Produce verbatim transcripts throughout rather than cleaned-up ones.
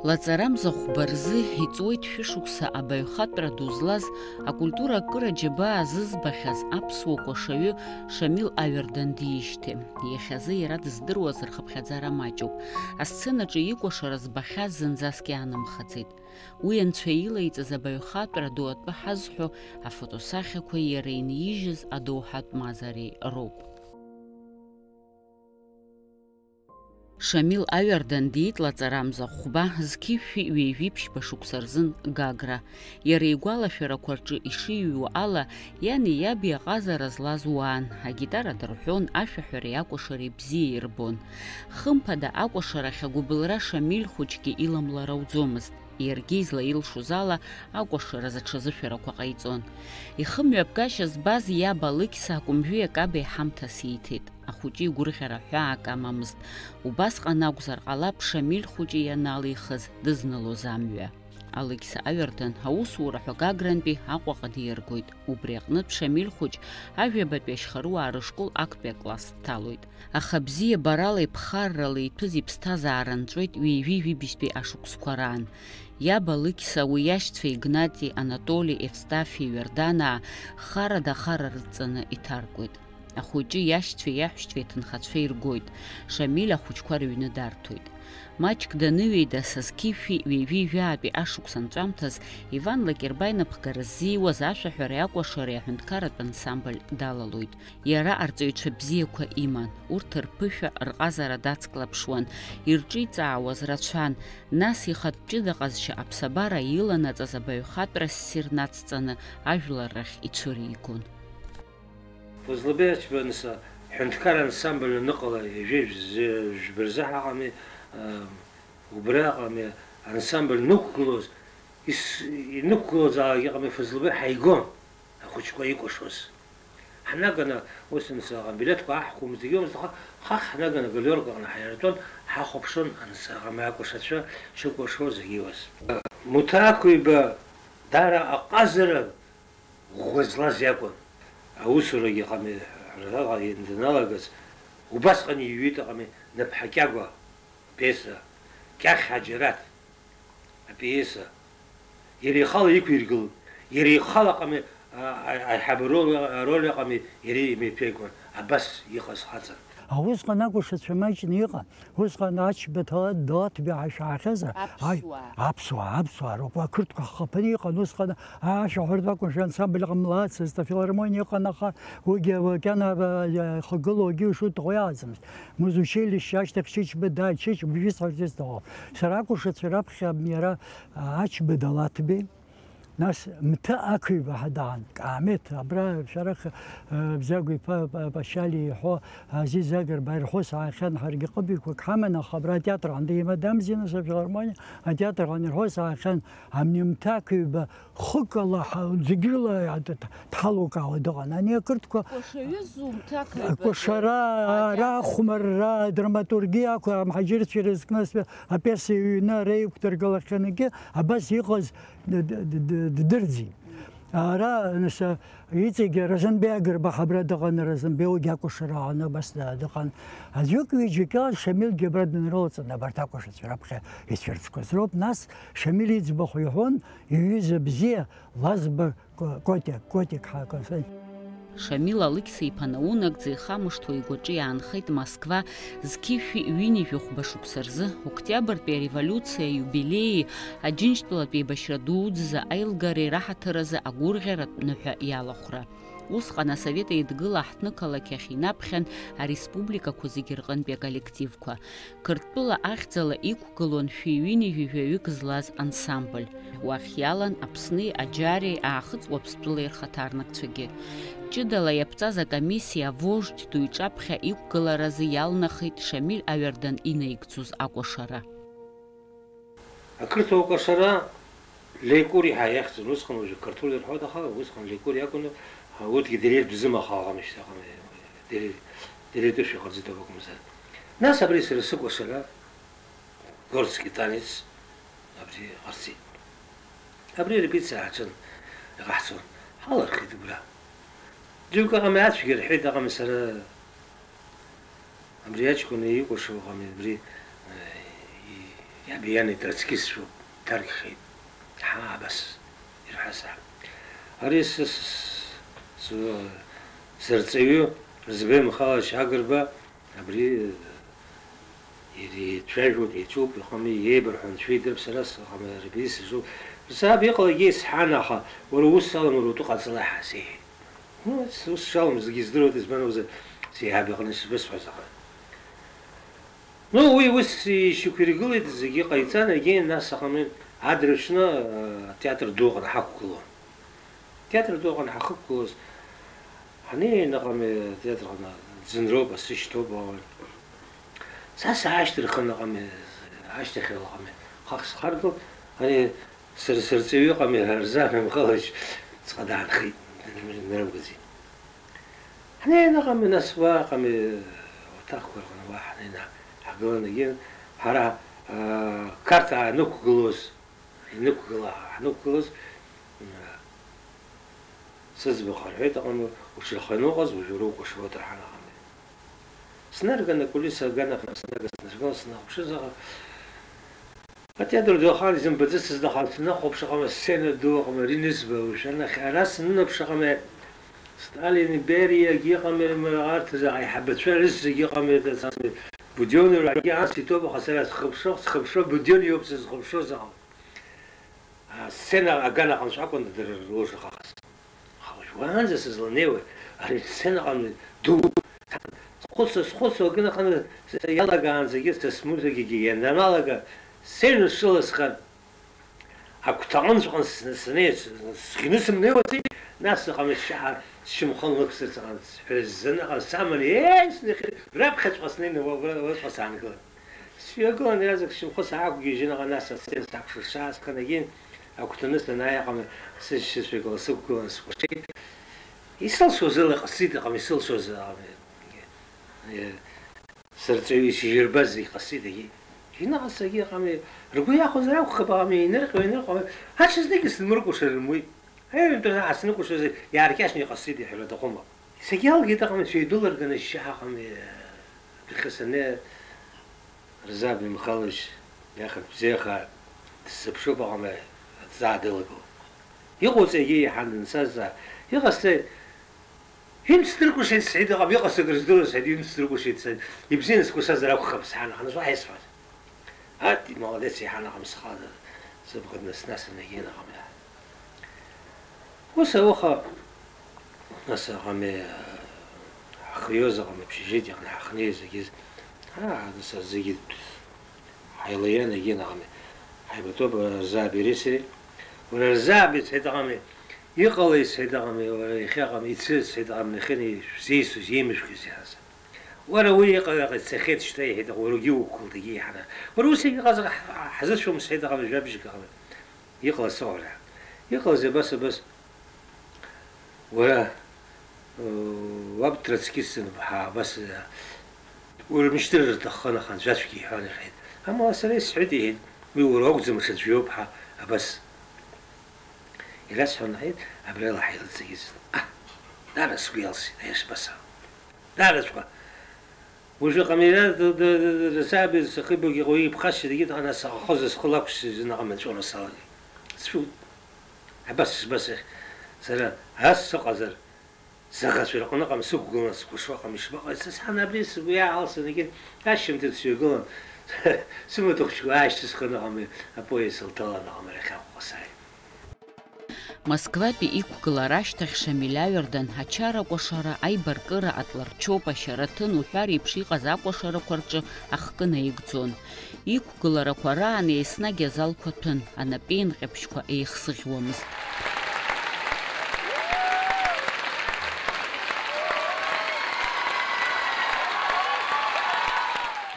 Лаҵарамза хәба рзы иҵуеит шәышықәса абаҩхатәра ду злаз, акультура акыра џьабаа зызбахьаз аԥсуа кәашаҩы Шамил Аҩардан диижьҭеи. Иахьазы иара дыздыруаз рхыԥхьаӡара маҷуп. Асценаҿы икәашара збахьаз зынӡаск иаанымхаӡеит. Уи анцәа илеиҵаз абаҩхатәра ду атәы ҳазҳәо афотосахьақәеи иара инижьыз адоуҳатә мазареи роуп. Шамил Аҩардан диит лаҵарамза хәба зқьи шәи ҩеижәи ԥшьба шықәса рзын Гагра. Иара игәалашәарақәа рҿы ишиҩуа ала, иани иаби аҟазара злаз уаан, агитара дырҳәон, ашәаҳәареи акәашареи бзиа ирбон. Хымԥада, акәашарахь агәыбылра Шамиль хәыҷгьы иламлар ауӡомызт. Иаргьы излаилшоз ала акәашаразы ҽазышәарақәа ҟаиҵон. Ихымҩаԥгашьа збаз иаб Алықьса акәымжәи акаби ҳамҭас ииҭеит. Ахәыҷы игәырӷьара ҳәаак амамызт. Убасҟан акәзар ҟалап Шамиль хәыҷы ианалихыз дызнылоз амҩа. Алықьса Аҩардан аусура ҳәа Гагрантәи Аҟәаҟа диаргоит. Убри аҟнытә Шамиль хәыҷ ажәабатәи ашьхаруаа рышкол актәи акласс дҭалоит. Аха бзиабаралеи ԥхарралеи иҭәыз иԥсҭазаара нҵәоит ҩажәи жәибжьтәи ашықәсқәа раан. Иаб Алықьса уи иашьцәа Игнати, Анатоли, Евстафи, Иорданаа харада-хара рыдҵаны иҭаркуеит. Ахәыҷы иашьцәеи иаҳәшьцәеи аҭынхацәа иргоит, Шамиль ахәыҷқәа рыҩны дарҭоит. Маҷк даныҩеида, са зқьи шәи ҩажәи жәаатәи ашықәс анҵәамҭаз, Иван Лакерба инапхгара ззиуаз ашәаҳәареи акәашареи аҳәынҭқарратә ансамбль далалоит. Иара арҵаҩцәа бзиақәа иман, урҭ рԥышәа, рҟазара дацклаԥшуан, ирҿиҵаауаз рацәан, нас ихатә ҷыда ҟазшьа аԥсабара иланаҵаз абаҩхатәра ссир нацҵаны ажәлар рахь ицәыригон. Фазлыбеи Ачба анса ҳәынҭқар ансамбль аныҟала, ҩажәи жәба рзы ҳаҟами, ам, убра аҟами, ансамбль нықәгылоз, ис-, инықәгылозаалак иҟами, Фазлыбеи ҳаигон, ахәыҷқәа икәашоз. Ҳнаганы, ус анса, амбилеҭқәа аҳхәомызт, егьиумызт, аха хахь ҳнаганы Галиорка аҟны ҳаиртәон, ҳахәаԥшуан анса, акәашацәа шыкәашоз, егьиуаз. Муҭақәиба даара аҟазара ӷәӷәа злаз иакәын. Аусурагьы ҟами, ҳәарада даналагаз, убасҟан иҩит аҟами Наԥҳа Кьагәа апиеса, Кьахь Ҳаџьараҭ апиеса. Иара ихала иқәиргылон, иара ихала аҟами, а, а, аиҳабы роль, ароль аҟами иара имеиԥеигон, абас иҟаз хаҵан. Аха усҟан акәашацәа маҷны иҟан. Усҟан Ачба Ҭала-, Ҭалаҭбеи ҳәа шәаахьазар, аи, аԥсуаа. Аԥсуаа, аԥсуаа роуп. Ақырҭқәа ҳхаԥаны иҟан усҟан, ашәаҳәаратә акәашаҩ ансамбль ҟамлацызт, афилармониа ыҟан, аха уигьы макьана, а, ихагылоугьы ишуҭаху иааӡамызт. Музучилишьче ашьҭахь Чычба дааит, Чычба ишәысҳәарц исҭаху. Сара акәашацәа раԥхьа иара, а, Ачба Ҭалаҭбеи, Нас Мҭы Ақыҩба ҳәа даан, Каамеҭ, абра шәарах, э, Бзагә иԥа, э, Пашьали иҳәо, Азиз Агрба ирҳәо саахьан, ҳаргьы ҟыбаҩқәак ҳаман, аха абра атеатр аҟны имадамзи, нас, афилармониа атеатр аҟны ирҳәо саахьан, амни Мҭы Ақыҩба хыкала ҳа-, зегьы рыла д-, д-, дҳалукаауа дыҟан. Ани ақырҭқәа Кәашаҩызу Мҭы Ақыҩба? Кәашара, ара, атеатр, ахәмарра, адраматургиа ақәу, амҳаџьырцәа ирызкны ас-, апиеса иҩны ара иқәдыргылахьан, егьи абас иҟаз д-, д-, д-, д-, ддырӡит. Ара, нас, иҵегь Разанбеи Агрба ҳабра дыҟан, Разанбеи уигь акәашара аҟны абас да-, дыҟан. Аӡәык-ҩыџьак ала Шамилгьы абра дынрылҵын, абарҭ акәашацәа раԥхьа ицәырҵқәаз роуп. Нас Шамил иӡбахә иҳәон иҩыза бзиа Лазба Ко-, Котик, Котик ҳәа акы. Шамил Алықьса-иԥа наунагӡа ихамышҭуа игәаҿы иаанхеит Москва зқьи шәи ҩынҩажәи хәба шықәса рзы, Октиабртәи ареволиуциа аиубилеии Аџьынџьтәылатә еибашьра дуӡӡа аилгареи раҳаҭыр азы агәырӷьаратә ныҳәа иалахәра. Усҟан Асовет Еидгыла аҳҭнықалақь ахь инаԥхьан ареспубликақәа зегьы рҟынтәи аколлективқәа. Қырҭтәыла ахьӡала иқәгылон шәи ҩынҩажәи жәаҩык злаз ансамбль. Уахь иалан Аԥсни Аџьареи Аахыҵ Уаԥстәылеи рхаҭарнакцәагьы. Ҷыдала иаԥҵаз акомиссиа авожд ду иҿаԥхьа иқәгыларазы иалнахит Шамиль Аҩардан инаигӡоз акәашара. Ақырҭуа кәашара Лекури ҳәа иахьӡын, усҟан уажәы Қырҭуа ирҳәоит, аха усҟан Лекури акәын, урҭгьы дырҩегь бзымаха аҟамышьҭахь, дырҩегь, дырҩегь дышәа ҟарҵеит акәымзар. Нас абри сара сыкәашара, горский танец, абри ҟарҵеит. Абри арепетициа ҳаҿын, иҟаҳҵон, ҳалырхит убра. Џьоук аҟами ацәгьа рҳәеит, аҟами сара. Абри аҷкәын икәашо ыҟами, абри, э, и-, иаб иани троцкистцәоуп, дҭаркхьеит. Ҳа, абас ирҳәазаап. Ари сы-, сы-, сы-, сырҵаҩы Рзбеи Михайлович Агрба абри, э, ири-, ицәажәоит, еицәоуп, иҟами, иеибарҳәо анцәа идырп, сара сыҟами, рбеи сыжу. Саб иҟалагьы исҳәан, аха уара ус алам, уара утәы ҟаҵала ҳәа сеиҳәеит. Ну, ус, ус шалам зегьы здыруеит, избан акәзар, сеиҳаб иҟны ишбысҳәаз аҟара. Ну, уи ус ишьақәиргылеит, зегьы ҟаиҵан, егьи нас аҟны адырҩаҽны, э, атеатр ду аҟны ҳақәгылон. Атеатр ду аҟны ҳахықәгылоз, ҳанеи аҩныҟами атеатр аҟны ӡынроуп, асы шьҭоуп, ауаҩ. Са саашьҭырхын аҟами, ашьҭахьала аҟами, хак схаргылт, ани сара сырҵаҩы ыҟами, Арзан Михайлович ҵҟа даанхеит, днарымгаӡеит. Ҳнеины аҟами, нас уаҟами, уаҭахқәа рҟны уа ҳнеины ҳгылан, егьи ҳара, аа, Қарҭ аанықәгылоз, инықәгыла-, ҳанықәгылоз, сыӡбахә рҳәеит, аҟны уҽырхианы уҟаз, уажәы уара укәашо уаҭыр ҳан аҟами. Снарган акулиса аганаҟны снаган снажәган снаҟәшызаҟа, атеатр ду ахаан изымбаӡацызт, аха снахәаԥш аҟама сцена ду аҟама ари нызба уажә анахь ара снынаԥш аҟама Сталини, Бериагьы ыҟами, арҭ аиҳабацәа рызегьы ыҟами, Будиони рагьы ас иҭоуп, аха сара схыԥшо, схыԥшо Будион иоуп сызхыԥшоз аҟама. Асцена аганаҟ анцәа акәын дара рложа ахаҵа. Аха уажә уаанӡа сызланеиуа, ари асценаҟны ду, схәыцуа, схәыцуа, акы наҟны иалагаанӡагьы, са смузыкагьы ианалага, сцена сыласхан, агәҭаҟынҵәҟьан сны-, снеит, схьны сымнеиуази, нас ыҟами сшьаҳа сшьамхы нлықәсырц аҟан, сҳәазаны аҟан саман, еи, снеихьеит, раԥхьаҵәҟьа снеины уа-, уа-, уаҵәҟьа саангылан. Сҩагылан, иаразнак сшьамхы саақәгьежьын, аха нас асцена сакәшо саасханагьы, агәҭаны санааи аҟами, сышьцәа икала сықәгылан скәашеит. Исылшоз ала ҟасҵеит, аҟами, исылшоз ала. Сырҵаҩы ишьыжьырбаз зегь ҟасҵеит, егьи. Инаҟасҵагьы аҟами, ргәы иахәозар акәхап, аҟами, инырҟьо, инырҟьо, аҽазныгьы сынмыркәашар рымуит. Аҩнтәаны аасныкәашозар, иааркьаҿны иҟасҵеит, иҳәара аҭахума? Исагьалгеит аҟами, сҩеидәылырганы ашьшьыҳәа аҟами, адәахьы саннеи, Рзаби Михайлович иахак бзиахааит, дсыԥшуп аҟами, аҭӡаа дылагылоуп. Иҟоуҵеи егьи еиҳаны дансазҵаа, иҟасҵеи? Имцдыркәашеит, сҳәеит, аҟам, иҟасҵо акры здыруан, сҳәеит, имцдыркәашеит, сҳәеит, ибзианы сгәасазар акәхап, сҳәан, аха нас уаҳа исҳәаз. Ат, молодец, еиҳан аҟам схала, сыбӷа днас-насын егьи аҟам. Ус ауха, нас аҟами, ҳхиоз аҟами, общежитиеҟны ҳахнеиз егьиз, аа, нас зегьы ҳаилаиан егьин аҟами, ҳаибатәоуп, Рзааби иареи сареи. Уара Рзааби, сҳәеит аҟами, иҟалеи, сҳәеит аҟами, уара иахьа аҟами, ицыз, сҳәеит аҟами, нахьыни шәзеисуз, еимышәкыз иаҳаз. Уара уи иҟараҟа ицахьеит шьҭа, иҳәеит, уара угьы уқәгылт, егьи иҳана. Уара ус иҟазар ҳ-, ҳзыцәом, сҳәеит аҟами, жәабжьк аҟами. Иҟалаз сыҟоуп ҳәа. Иҟалаз абас, абас. Уара, э, уаб троцкистын, ҳа, абас, э, урымшьҭыр рҭаххан, аха анцәа ацәгьа иҳәан, иҳәеит. Амала сара исҳәеит, иҳәеит, уи уара уакәӡам, ҽаӡә иоуп, ҳа, абас. Ирасҳәан, иҳәеит, абрала ҳаилыҵ зегьы зны. А, дара сгәы иалсит, аиашбаса. Дараҵәҟьа. Уажәы аҟамера д-, д-, д-, д-, саб сахьыбогьы ҟои иԥхасшьа дагьыҭ ана саҟахозар схы лакәшьцызар наҟ амаҵура салагеит. Сшәут. Абас, абас ахь сара ас сыҟазар, саӷацәа рҟны аҟам сықәгылан сқәышуа аҟам ишбаҟаз, са сҳан абри сгәы иаалсанагьы ашьжьымҭан сҩагылан, сымаҭәахәшьқәа аашьҭысхын аҟам апоезд сылҭалан аҟам арахь Аҟәаҟа сааит. Москватәи иқәгылара ашьҭахь Шамиль Аҩардан ачара кәашара, аибаркыра, атларчоуп, ашьараҭын уҳәа реиԥш иҟаз акәашарақәа рҿы ахкы наигӡон. Иқәгыларақәа раан еснагь азалқәа ҭәын, анапеинҟьабжьқәа еихсыӷьуамызт.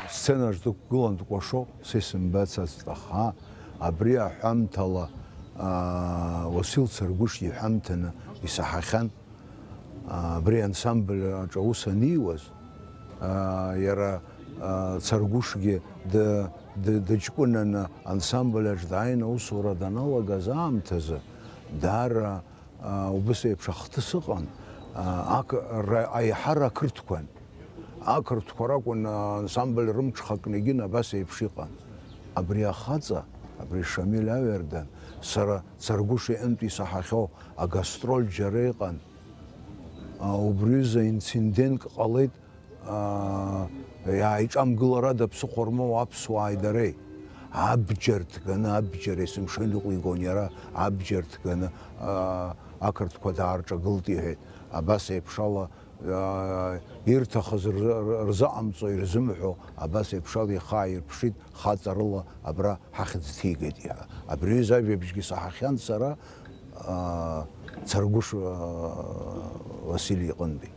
Асценаҿ дықәгылан дкәашо, са исымбацызт, аха абри аҳәамҭала, аа, Уасил Царгәыш иҳәамҭаны исаҳахьан. Абри ансамбль аҿы аус аниуаз, аа, иара, аа, Царгәышгьы ды-, ды-, дыҷкәынаны ансамбль аҿы дааины аусура даналагаз аамҭазы, даара, аа, убыс еиԥш ахҭыс ыҟан, аа, ақырҭқәан. Ақырҭқәа ракәын, аа, ансамбль рымҽхакны егьин абас еиԥш иҟан. Абри ахаҵа, абри Шамиль Аҩардан, сара Царгәыш иҟынтә исаҳахьоу агастроль џьара иҟан. А, убри ҩыза инцидентк ҟалеит, а, иааиҿамгыларада ԥсыхәа рмоу аԥсуааи дареи. Абџьар ҭганы, абџьар есымша ныҟәигон иара, абџьар ҭганы, а, ақырҭқәа даарҿагылт иҳәеит. Абас еиԥшала, а, ирҭахыз рзы-, рзыҟамҵо, ирзымҳәо, абас еиԥшала ихы ааирԥшит, хаҵарыла абра ҳахьӡ ҭигеит иҳәа. Абри аҩыза ажәабжьгьы саҳахьан сара, а, Царгәыш, а, Васили иҟынтәи.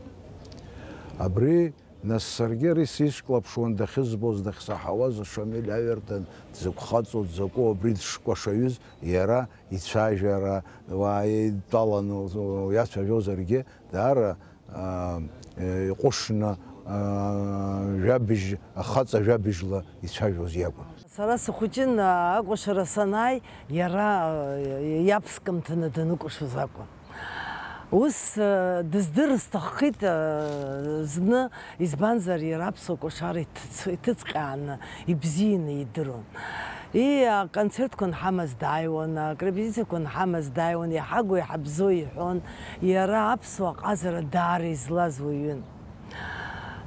Абри, нас, саргьы ари сишклаԥшуан, дахьызбоз, дахьсаҳауаз, Шамиль Аҩардан дзықәхаҵоу, дзакәу, абри дшкәашаҩыз, иара ицәажәара, уаа идтәаланы иацәажәозаргьы, даара, а, иҟәышны, а, жәабжь, ахаҵа жәабжьла ицәажәоз иакәын. Сара схәыҷын, а, акәашара санааи, иара, а, иаԥскымҭаны даныкәашоз акәын. Ус, а, дыздырыр сҭаххеит, а, зны, избанзар, иара аԥсуа кәашара иҭыц-, иҭыҵҟьааны, ибзианы идыруан. И, аконцертқәа анҳамаз дааиуан, акрепетициақәа анҳамаз дааиуан, иҳагу иҳабзоу иҳәон, иара аԥсуа ҟазара даара излаз уаҩын.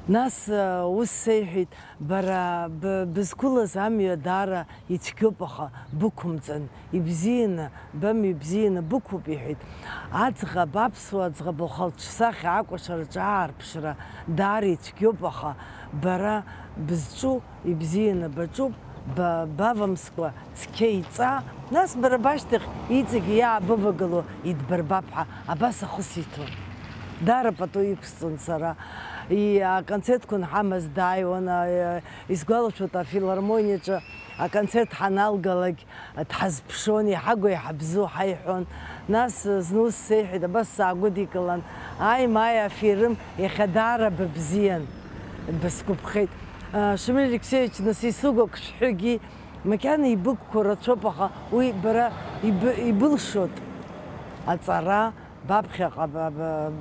Нас, а, ус сеиҳәеит, бара б-, бызқәылаз амҩа даара ицәгьоуп, аха бықәымҵан, ибзианы, бамҩа бзианы бықәуп, иҳәеит. Аӡӷаб, аԥсуа аӡӷаб лхалҿсахьа акәашараҿы аарԥшра даара ицәгьоуп, аха бара бызҿу ибзианы баҿуп, ба-, бавамскәа цқьа иҵа, нас бара башьҭахь иҵегь иаабывагыло идбырбап ҳәа абас ахы сиҭон. Даара пату иқәсҵон сара. И-, аконцертқәа анҳамаз дааиуан, а, исгәалашәоит, афилармониаҿы аконцерт ҳаналгалак, дҳазԥшуан, иҳагу иҳабзу ҳаиҳәон. Нас зны ус сеиҳәеит, абас саагәыдикылан, ааи, маи, аферым, иахьа даара быбзиан, бысгәаԥхеит. Шамиль Алексеевич, нас исыгәак шәҳәогьы, макьана ибыгқәа рацәоуп, аха уи бара ибы-, ибылшоит. Аҵара баԥхьаҟа ба-, ба-,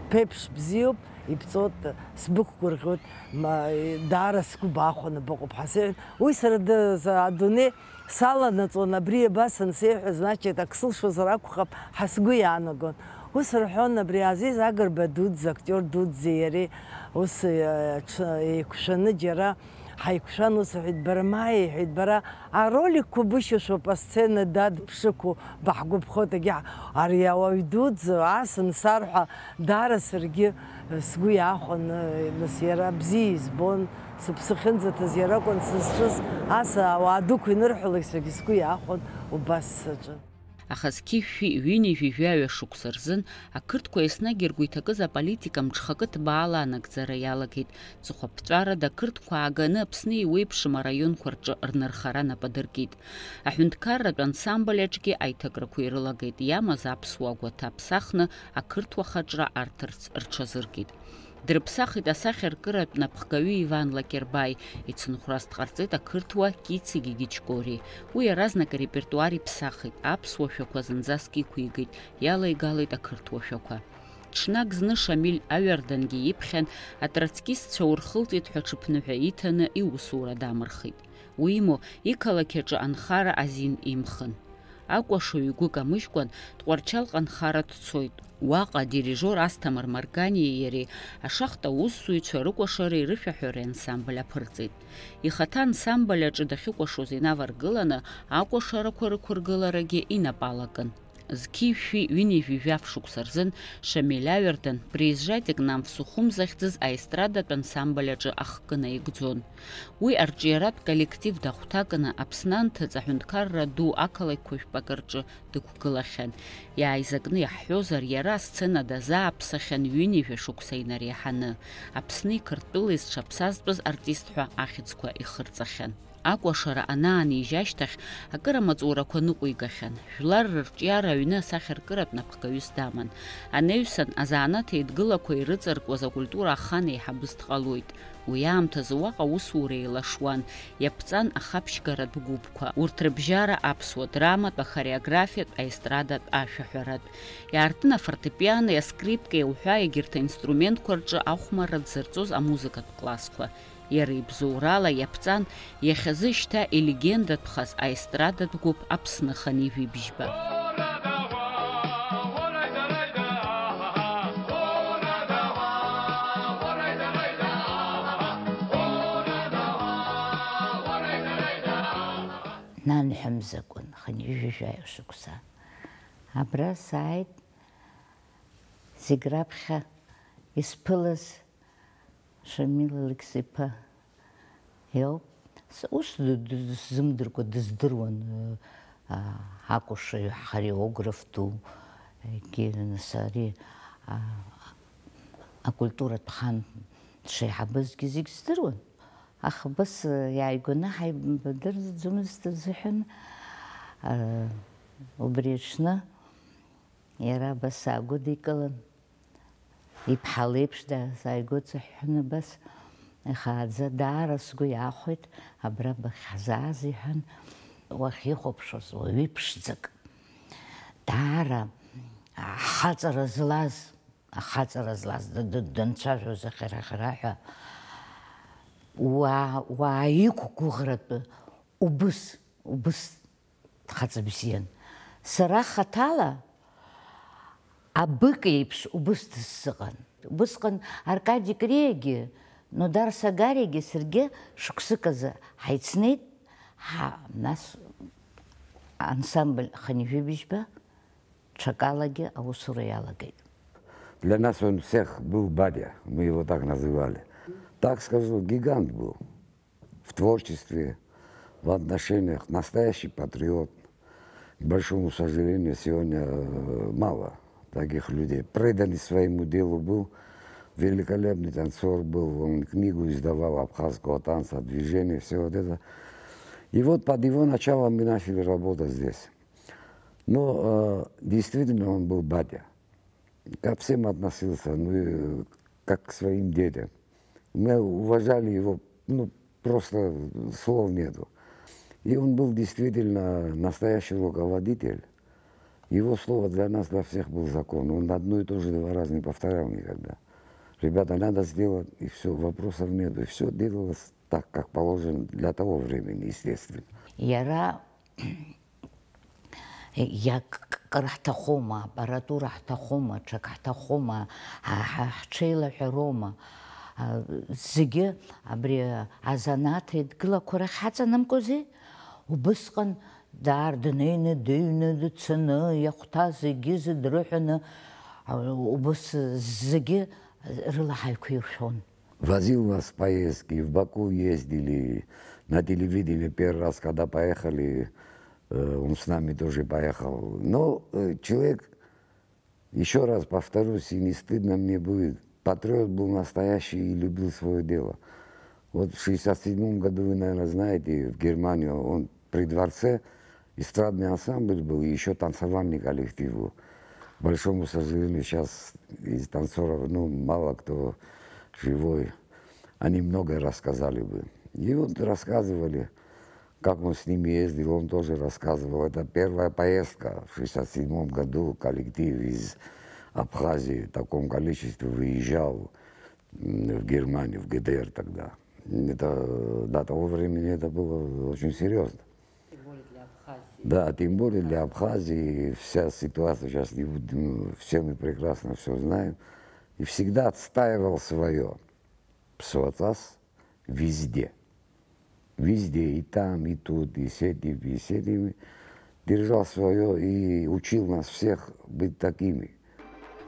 ԥеиԥш бзиоуп, ибҵоит, сбықәгәырӷьоит, ма-, даара сгәы баахәаны быҟоуп ҳәа сеиҳәеит. Уи сара д-, за-, адунеи саланаҵон, абри абас ансеиҳәа, значит, ак сылшозар акәхап ҳәа сгәы иаанагон. Ус рҳәон абри Азиз Агрба дуӡӡа, актиор дуӡӡеи иареи ус, э, ҽ-, еиқәшәаны џьара ҳаиқәшәан, ус рҳәеит, бара, ма, иҳәеит, бара, ароликқәа бышьашәоуп, асцена дад бшықәу баҳгәаԥхоит, егьа, ари ауаҩ дуӡӡа ас ансарҳәа, даара саргьы, э, сгәы иаахәаны, нас иара бзиа избон, сыԥсы ахьынӡаҭаз иара акәын сызҿыз, ас ауаа дуқәа инырҳәалак саргьы сгәы иаахәон, убас саҿын. Аха зқьи жәшәи ҩынҩажәи жәаҩа шықәса рзын ақырҭқәа еснагь ргәы иҭакыз аполитика мҽхакы ҭбаала анагӡара иалагеит. Ҵыхәаԥҵәарада ақырҭқәа ааганы Аԥсны еиуеиԥшым араионқәа рҿы рнырхара нап адыркит. Аҳәынҭқарратә ансамбль аҿгьы аиҭакрақәа ирылагеит, иамаз аԥсуа агәаҭа ԥсахны ақырҭуа хаҿра арҭарц рҽазыркит. Дрыԥсахит асахьаркыратә напхгаҩы Иван Лакербаи, ицынхәрас дҟарҵеит ақырҭуа Кици Гигичкори. Уи иаразнак арепертуар иԥсахит, аԥсуа шәақәа зынӡаск иқәигеит, иалеигалеит ақырҭуа шәақәа. Ҽнак зны Шамиль Аҩардангьы иԥхьан атроцкистцәа урхылҵит ҳәа ҽыԥныҳәа иҭаны иусура дамырхит. Уимоу, иқалақь аҿы анхара азин имхын. Акәашаҩ игәы камыжькәан, Тҟәарчалҟа анхара дцоит. Уаҟа адирижиор Асҭамыр Марганиеи иареи ашахта аусзуҩцәа рыкәашареи рышәаҳәареи ансамбль аԥырҵеит. Ихаҭа ансамбль аҿы дахьыкәашоз инаваргыланы, акәашарақәа рықәыргыларагьы инапы алакын. Зқьи жәшәи ҩынҩажәи жәаф шықәса рзын Шамиль Аҩардан «Приезжайте к нам в Сухум» захьӡыз аестрадатә ансамбль аҿы ахкы наигӡон. Уи арҿиаратә коллектив дахәҭакны Аԥсны анҭыҵ аҳәынҭқарра ду ақалақьқәа жәпакы рҿы дықәгылахьан. Иааизакны иаҳҳәозар, иара асцена дазааԥсахьан ҩынҩажәа шықәса инареиҳаны, Аԥсни Қырҭтәылеи зҽаԥсазтәыз артист ҳәа ахьӡқәа ихырҵахьан. Акәашара анаанижьа ашьҭахь, акыр амаҵурақәа ныҟәигахьан. Жәлар рырҿиара аҩны асахьаркыратә напхгаҩыс даман. Анаҩсан, азанааҭ еидгылақәа ирыҵаркуаз акультура ахан еиҳабыс дҟалоит. Уи аамҭазы уаҟа аусура еилашуан, иаԥҵан ахаԥшьгаратә гәыԥқәа, урҭ рыбжьара аԥсуа драматә, ахореографиатә, аестрадатә, ашәаҳәаратә. Иаартын афортепиано, аскрипка, иауҳәа, егьырҭ аинструментқәа рҿы ахәмарра дзырҵоз амузыкатә классқәа. Иара ибзоурала иаԥҵан иахьазы шьҭа илегендатәхаз аестрадатә гәыԥ Аԥсны хынҩажәи бжьба. Нанҳәамзакәын, хынҩажәи жәаҩа шықәса. Абра сааит, зегь раԥхьа исԥылаз Шамил Алықьса-иԥа иоуп. С-, ус д-, д-, сзымдыркәа дыздыруан, а, акәашаҩ, хореограф ду, егьи, нас, ари, а, акультуратә хан дшеиҳабызгьы зегь здыруан. Аха абас, а, иааигәаны ҳаибадырӡомызт азыҳәан, а, убри аҽны иара абас саагәыдикылан. Иԥҳа леиԥш даа-, сааигәыҵыҳәҳәаны абас ихааӡа, даара сгәы иаахәеит, абра бахьҳзааз, иҳәан, уахьихәаԥшуаз уаҩы ԥшӡак. Даара ахаҵара злаз, ахаҵара злаз, д-, д-, данцәажәоз ахьара-хара ҳәа, уаа, уаа иқәгәыӷратәы убыс, убыс Дхаҵа бзиан. Сара хаҭала абык еиԥш убыс дысзыҟан. Убысҟан Аркади Криагьы, Нодар Сагариагьы саргьы шықәсык азы ҳаицнеит, ҳа, нас ансамбль Хынҩажәи бжьба ҽакалагьы аусура иалагеит. Для нас он всех был батя, мы его так называли. Так скажу, гигант был. В творчестве, в отношениях настоящий патриот. К большому сожалению, сегодня, э, мало таких людей. Преданный своему делу был, великолепный танцор был, он книгу издавал абхазского танца, движения, всё вот это. И вот под его началом мы начали работать здесь. Но, э, действительно, он был батя. Ко всем относился, ну, и как к своим детям. Мы уважали его, ну, просто слов нету. И он был действительно настоящий руководитель. Его слово для нас, для всех был закон. Он одно и то же два раза не повторял никогда. Ребята, надо сделать, и всё, вопросов нету. И всё делалось так, как положено для того времени, естественно. Иара иак-, кыр ҳҭахума, аппаратура ҳҭахума, ҽак ҳҭахума, ҳа-, ҳа-, ҳҽеилаҳәароума, а, зегьы абри азанааҭ еидгылақәа рахь ҳаҵанамкуази? Убысҟан даар днеины, дыҩны, дцаны, иахәҭаз зегьы зыдрыҳәаны, а, убыс зегьы рыла ҳаиқәиршәон. Возил нас в поездки, в Баку ездили, на телевидении первый раз, когда поехали, э, он с нами тоже поехал. Но, э, человек, ещё раз повторюсь, и не стыдно мне будет, патриот был настоящий и любил своё дело. Вот в шестьдесят седьмом году, вы, наверное, знаете, в Германию он при дворце эстрадный ансамбль был, и ещё танцевальный коллектив был. К большому сожалению, сейчас из танцоров, ну, мало кто живой. Они многое рассказали бы. И вот рассказывали, как он с ними ездил, он тоже рассказывал. Это первая поездка в шестьдесят седьмом году, коллектив из Абхазии в таком количестве выезжал, м, в Германию, в Г Д Р тогда. Это, до того времени это было очень серьёзно. Тем более для Абхазии. Да, тем более для Абхазии. Вся ситуация сейчас, не буду, ну, все мы прекрасно всё знаем. И всегда отстаивал своё. Псоцас везде. Везде, и там, и тут, и с этим, и с этими. Держал своё и учил нас всех быть такими.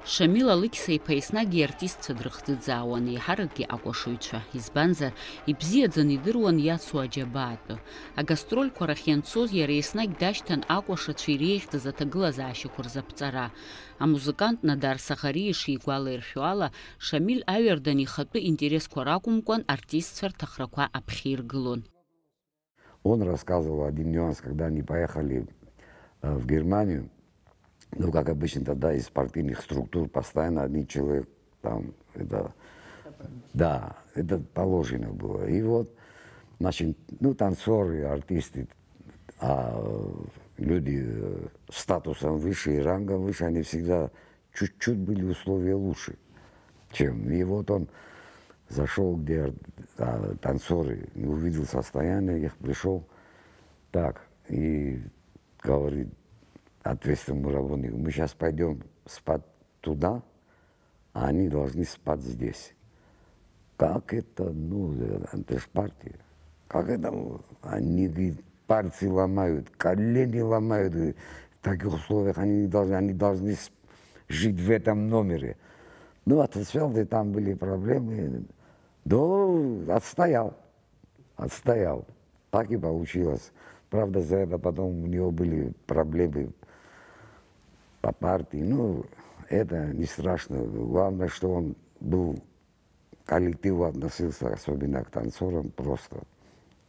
Шамил Алықьса-иԥа еснагь иартистцәа дрыхӡыӡаауан, еиҳаракгьы акәашаҩцәа, избанзар, ибзиаӡаны идыруан иацу аџьабаа атәы. Агастрольқәа рахь ианцоз иара еснагь дашьҭан акәашацәа иреиӷьӡаз аҭагылазаашьақәа рзы аԥҵара. Амузыкант Надар Саӷариа ишигәалаиршәо ала, Шамиль Аҩардан ихатәы интересқәа ракәымкәан, артистцәа рҭахрақәа аԥхьа иргылон. Он рассказывал один нюанс, когда они поехали, э, в Германию. Ну, как обычно, тогда из партийных структур постоянно один человек там, это, да, это положено было. И вот, значит, ну, танцоры, артисты, а люди, э, статусом выше и рангом выше, они всегда чуть-чуть были условия лучше, чем. И вот он Зашёл, где, а, танцоры, и увидел состояние их, пришёл. Так, и говорит ответственному работнику: «Мы щас пойдём спать туда, а они должны спать здесь». «Как это? Ну, это ж партия. Как это? Они, говорит, пальцы ломают, колени ломают, говорит, в таких условиях они не должны, они должны с-, жить в этом номере». Ну, а с Фелдой там были проблемы. Ну, отстоял. Отстоял. Так и получилось. Правда, за это потом у него были проблемы по партии. Ну, это не страшно. Главное, что он был, коллективу относился, особенно к танцорам, просто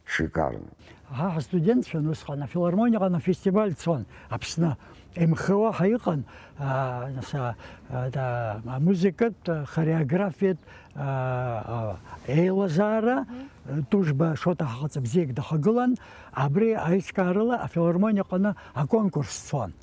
шикарно. Ҳа ҳастудентцәан усҟан афилармониаҟны афестиваль цон Аԥсны. Имхыуа ҳаиҟан, аа, нас, аа, да, амузыкатә, хореографиатә, аа, аа, еилазаара, Тужба Шоҭа ҳаҟаҵа бзиак дахагылан, абри аиҿкаарала афилармониаҟны аконкурс цон.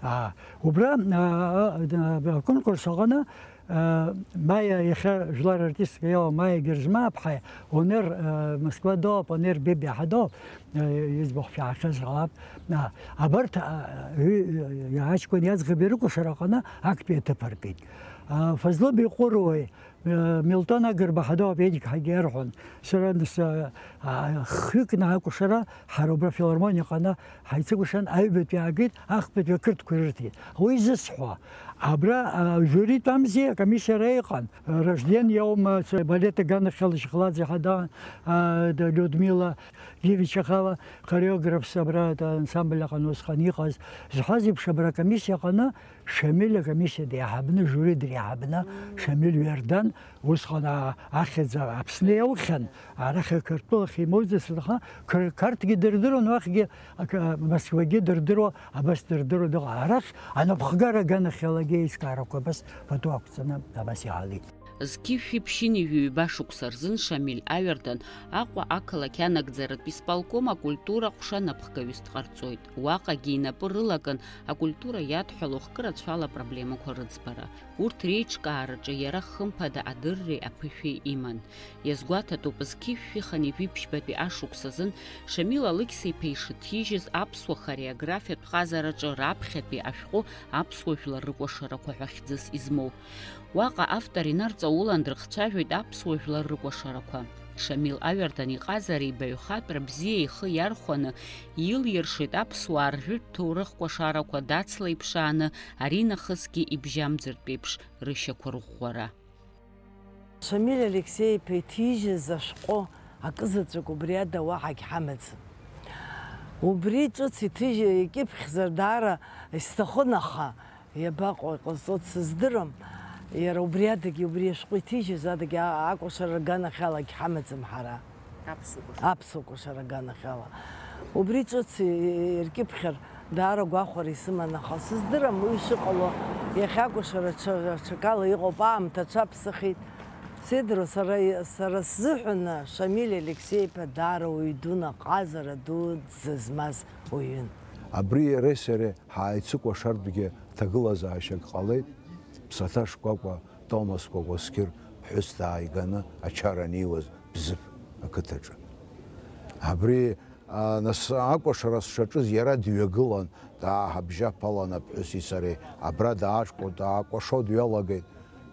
Аа, убра, аа, аа, аконкурс аҟны, аа, Маиа, иахьа жәлар артистка иоуа Маиа Герзмааԥҳа, Онер, аа, Москвадоуп, Онер Бебиаҳадоуп, аа, иӡбахә шәаахьаз ҟалап. Аа, абарҭ, аа, ҩ-, аҷкәын иаӡӷаби рыкәашара аҟны актәи аҭыԥ аркит. Аа, Фазлы Биҟәыруеи, Милтон Агрба ҳадоуп, Едик ҳагьиарҳәон. Сара нас, а, а, хҩыкны акәашара ҳара убра афилармониа аҟны ҳаицыкәашан, аҩбатәи аагеит, ахԥатәи ақырҭқәа ирырҭеит. Уи зысҳәо, абра, а, жюри тәамзи, акомиссиа ара иҟан. Ражден иаума, с-, балет аганахьала Шьхлаӡе ҳадаан, а, д-, Людмила Гивичахава, хореографс абра, д-, ансамбль аҟны усҟан иҟаз. Зҳәаз еиԥш, абра акомиссиа аҟны Шамиль акомиссиа деиҳабны, жюри дреиҳабны, Шамиль Ҩардан, усҟан, а, ахьӡ Аԥсны иаухьан, арахь Қырҭтәылахь имоуӡацт, аха Қыр-, Қарҭгьы дырдыруан, уахьгьы, ак-, Москвагьы дырдыруа, абас дырдыруа дыҟан. Арахь анапхгара аганахьалагьы аиҿкаарақәа абас пату ақәҵаны абас иаалеит. Зқьышәи ԥшьыни жәаҩба шықәса рзын Шамиль Аҩардан Аҟәа ақалақь анагӡаратә исполком акультура ҟәша напхгаҩыс дҟарҵоит. Уаҟагьы инапы рылакын акультура иадҳәалоу хкы рацәала апроблемақәа рыӡбара. Урҭ реиҿкаараҿы иара хымԥада адырреи аԥышәеи иман. Иазгәаҭатәуп, зқьышәи хынҩажәи ԥшьбатәи ашықәс азын Шамил Алықьса-иԥа ишыҭижьыз аԥсуа хореографиатә ҟазараҿы раԥхьатәи ашәҟәы аԥсуа жәлар рыкәашарақәа ҳәа хьӡыс измоу. Уаҟа автор инарҵаулан дрыхцәажәоит аԥсуа жәлар рыкәашарақәа. Шамил Аҩардан иҟазара ибаҩхатәра бзиа ихы иархәаны, илиршеит аԥсуаа ржәытә ҭоурых кәашарақәа дацла иԥшааны, аринахысгьы ибжьамӡыртә еиԥш рышьақәа рӷәӷәара. Шамиль Алексеи-иԥа иҭижьыз ашәҟәы акызаҵәык убри ада уаҳагь ҳамаӡам. Убри ҿыц иҭыжьы-, икьыԥхьзар даара исҭахын, аха иабаҟоу, иҟазҵо дсыздырам. Иара убри адагьы, убри ашәҟәы иҭижьыз адагьы а-, акәашара аганахьалагь ҳамаӡам ҳара. Аԥсуа кәашара. Аԥсуа кәашара аганахьала. Убри ҿыц и-, иркьыԥхьыр, даара гәахәара исыман, аха сыздырам уи шыҟало, иахьа акәашара ҽа-, ҽакала иҟоуп, аамҭа аҽаԥсахит. Сеидроу, сара, сара сзыҳәан Шамиль Алексеи-иԥа даара уаҩ дун, аҟазара ду зызмаз уаҩын. Абри иареи сареи ҳааицыкәашартәгьы ҭагылазаашьак ҟалеит, ԥсаҭа шкәакәа Томас Кәакәасқьыр ԥҳәыс дааиганы ачара аниуаз Бзыԥ ақыҭаҿы. Абри, а, нас акәашара сшаҿыз иара дҩагылан, дааҳабжьаԥалан аԥҳәыси сареи, абра даашәҟәо, даакәашо дҩалагеит.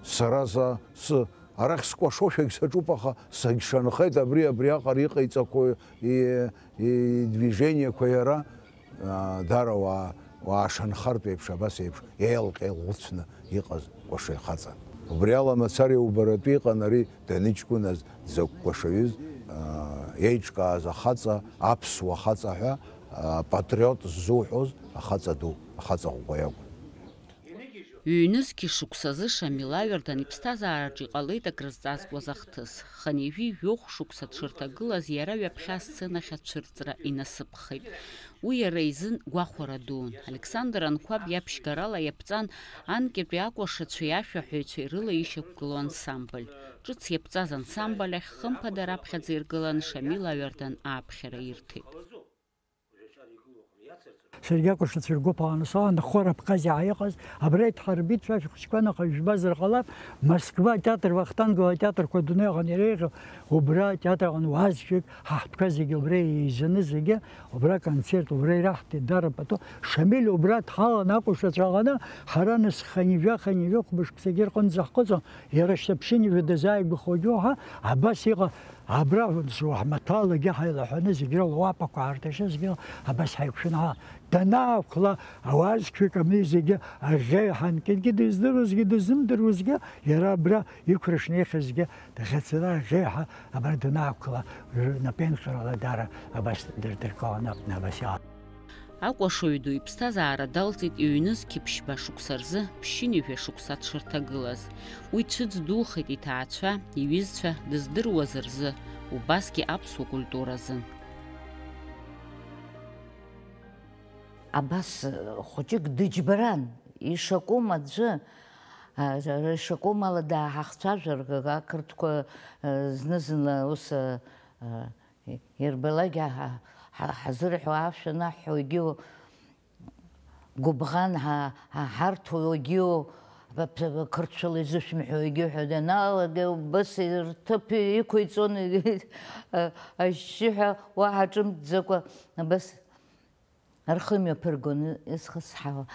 Сара за, сы, арахь скәашошәагь саҿуп, аха сагьшанхеит абри, абриаҟара иҟаиҵақәо, и-, идвижениеқәа иара, аа, дара уаа, уаашанхартә еиԥш, абас еиԥш, еилҟьа-еилӷәыцәны иҟаз кәашаҩ хаҵан. Убри ала мацара иубаратәы иҟан ари даныҷкәыназ, дзакә кәашаҩыз, аа, иеиҿкааз ахаҵа, аԥсуа хаҵа ҳәа, аа, патриот ззуҳәоз ахаҵа ду, ахаҵа ӷәӷәа иакәын. Ҩнызқьи шықәсазы Шамил Аҩардан иԥсҭазаараҿы иҟалеит акрызҵазкуаз ахҭыс. Хынҩажәи жәохә шықәса дшырҭагылаз иара ҩаԥхьа асценахь ацәырҵра инасыԥхеит. Уи иара изын гәахәара дуун. Александр Анқәаб иаԥшьгарала иаԥҵан анкьатәи акәашацәеи ашәаҳәаҩцәеи рыла ишьақәгылоу ансамбль. Ҿыц иаԥҵаз ансамбль ахь хымԥада раԥхьаӡа иргылан Шамил Аҩардан ааԥхьара ирҭеит. Саргьы акәашацәа ргәыԥ аанасалан, Хор Абхазиа иҟаз, абра иҭҳарбеит, шәа шәыхәыҷқәа нахыс жәбазар ҟалап, Москва атеатр, Вахтангова атеатрқәа адунеи аҟны иреиӷьу, убра атеатр аҟны уаазшәик, ҳаҳтәқәа зегьы убра еизаны зегьы, убра аконцерт, убра ираҳҭеит, дара пату, Шамиль убра дҳалан акәашацәа аҟаны, ҳара нас хынҩажәа, хынҩажәа хәбышк зегьы рҟынӡа ҳхыҵуан, иара шьҭа ԥшьынҩажәа дазааигәахогьы уаҳа, абас иҟа-, Абра уаҳмаҭәалагьы ҳаилаҳәаны зегь рыла уапақәа аарҭашьа зегь рыла абас ҳаиқәшәаны ҳа-, данаақәла, ауаа зқьҩык ами зегьы аӷьеҩ ҳанкьынгьы дыздыруазгьы дызымдыруазгьы, иара абра иқәра шнеихьазгьы даӷьацаны аӷьеҩ ҳа абра данаақәла, рнапеинҟьарала дара абас дырдыркыланы абас иҟан. Акәашаҩ ду иԥсҭазаара далҵит иҩныз қьыԥшьба шықәса рзы ԥшьынҩажәа шықәса дшырҭагылаз. Уи цәыӡ духеит иҭаацәа, иҩызцәа дыздыруаз рзы, убасгьы аԥсуа культура азын. Абас, э, хәыҷык дыџьбаран, ишакәым аӡәы, а, ра-, ра-, ишакәым ала дааҳахцәажәар, га-, га-, ақырҭқәа, э, зны-зынла ус, э, э, Ирбалак ҳа-, ҳа-, ҳазырҳәо ашәа анаҳҳәогьы, гәыбӷан ҳа-, ҳа-, ҳарҭоугьы, қырҭшәала изышәымҳәогьы ҳәа даналага, убас рҭыԥ иқәиҵон, ашьшьыҳәа уаҳа ҿымҭӡакәа, абас рхы мҩаԥыргон изхысҳауа.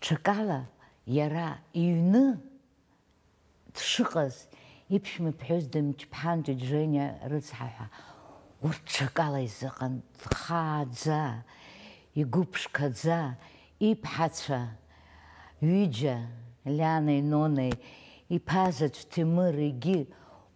Ҽакала иара иҩны дшыҟаз, иԥшәма ԥҳәыс дымч-, ԥҳанҷыҷ Жениа рыцҳа ҳәа, урҭ ҽакала изыҟан, дхааӡа, игәыԥшқаӡа, иԥҳацәа ҩыџьа, Лианеи Нонеи, иԥа заҵә Ҭемыр, егьи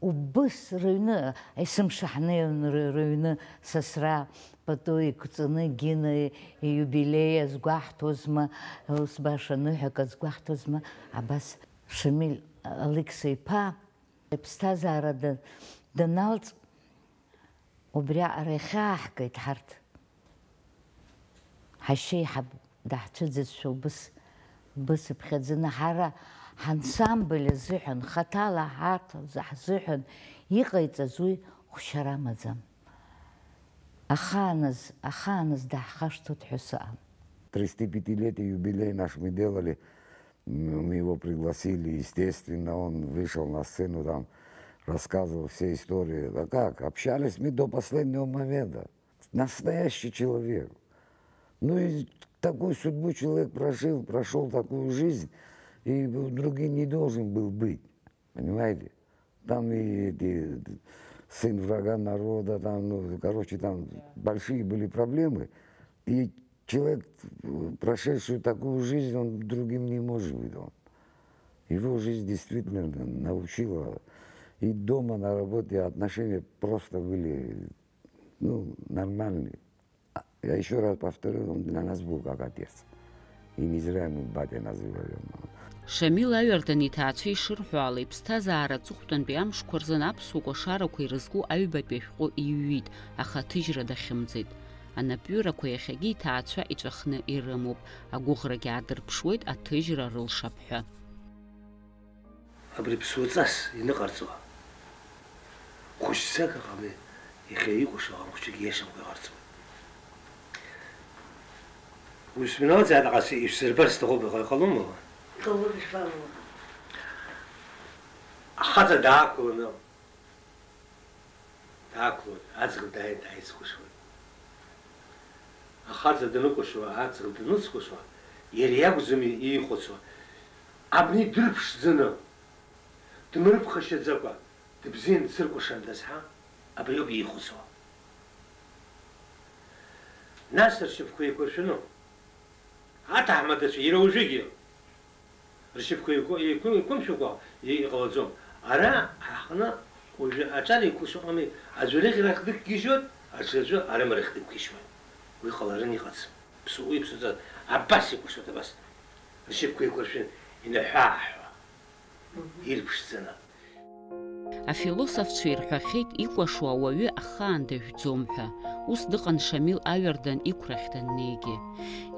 убыс рыҩны, есымша ҳнеиуан ры-, рыҩны сасра пату иқәҵаны, Гина ииубилеи азгәаҳҭозма, ус баша ныҳәак азгәаҳҭозма, абас Шамиль Алықьса-иԥа иԥсҭазаара да-, даналҵ, убриаҟара ихьааҳгеит ҳарҭ. Ҳашьеиҳаб даҳцәыӡызшәа убыс, убыс иԥхьаӡаны, ҳара ҳансамбль азыҳәан, хаҭала ҳарҭ ҳзы-, ҳзыҳәан иҟаиҵаз уи хәшьара амаӡам. Ахааназ, ахааназ даҳхашҭуеит ҳәа сыҟам. Тридцатипятилетие юбилей наш мы делали. М, мы его пригласили, естественно, он вышел на сцену, там, рассказывал все истории. А как? Общались мы до последнего момента. Настоящий человек. Ну и такую судьбу человек прожил, прошёл такую жизнь, и другим не должен был быть. Понимаете? Там и эти, сын врага народа, там, ну, короче, там большие были проблемы. И человек, прошедший такую жизнь, он другим не может быть. Он. Его жизнь действительно научила. И дома, на работе отношения просто были, ну, нормальные. А я ещё раз повторю, он для нас был как отец. И не зря мы батя называли его. Шамил Аҩардан иҭаацәа ишырҳәо ала, иԥсҭазаара аҵыхәтәантәи амшқәа рзын аԥсуа кәашарақәа ирызку аҩбатәи ашәҟәы иҩит, аха аҭыжьра дахьымӡеит. Анапҩырақәа иахьагьы иҭаацәа иҵәахны ирымоуп, агәыӷрагьы аадырԥшуеит аҭыжьра рылшап ҳәа. Абри ԥсуаҵас иныҟарҵо хәышәӡак ыҟами, иахьа икәашо аҟан хәыҷык иашамкәа иҟарҵоит. Ус бналҵааит, аҟацы ишәсырбар сҭахуп, иҟа-, иҟалома уа? Иҟалоит, ишԥаҟало? Ахаҵа даақәланы. Даақәлоит, аӡӷаб дааин дааицкәашоит. Ахаҵа даныкәашо, аӡӷаб даныцкәашо, иара иакәӡами иихәыцуа? Абни дырԥшӡаны, дмырԥхашьаӡакәа, дыбзиан дсыркәашандаз ҳа, абриоуп иихәыцуа. Нас ршьапқәа еиқәыршәаны, аҭаҳмадацәа иара уажәыгьы Ршьапқәа еиқәы-, еиқәы-, еиқәымшәакәа и-, иҟалаӡом. Ара ҳаҟны уажәы аҿар еиқәу шыҟами, аӡәы арыӷьарахь дықәгьежьуеит, аҽы аӡәы арымарахь дықәгьежьуеит. Уи ҟаларын иҟаӡам. Ԥсу-, уи ԥсуаҵас абас икәашоит, абас. Ршьапқәа еиқәыршәын, инаҳәааҳәуа, ирԥшӡаны. Афилософцәа ирҳәахьеит, икәашо ауаҩы ахаан дажәӡом ҳәа. Ус дыҟан Шамил Аҩардан иқәрахь даннеигьы.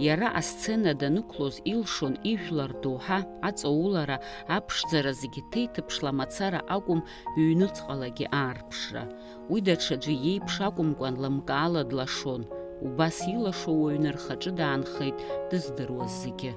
Иара асцена данықәлоз илшон ижәлар доуҳа аҵаулара, аԥшӡара зегьы ҭеиҭыԥшла мацара акәым, ҩнуҵҟалагьы аарԥшра. Уи даҽаӡәы иеиԥш акәымкәан, лымкаала длашон. Убас илашоу уаҩны рхаҿы даанхеит дыздыруаз зегьы.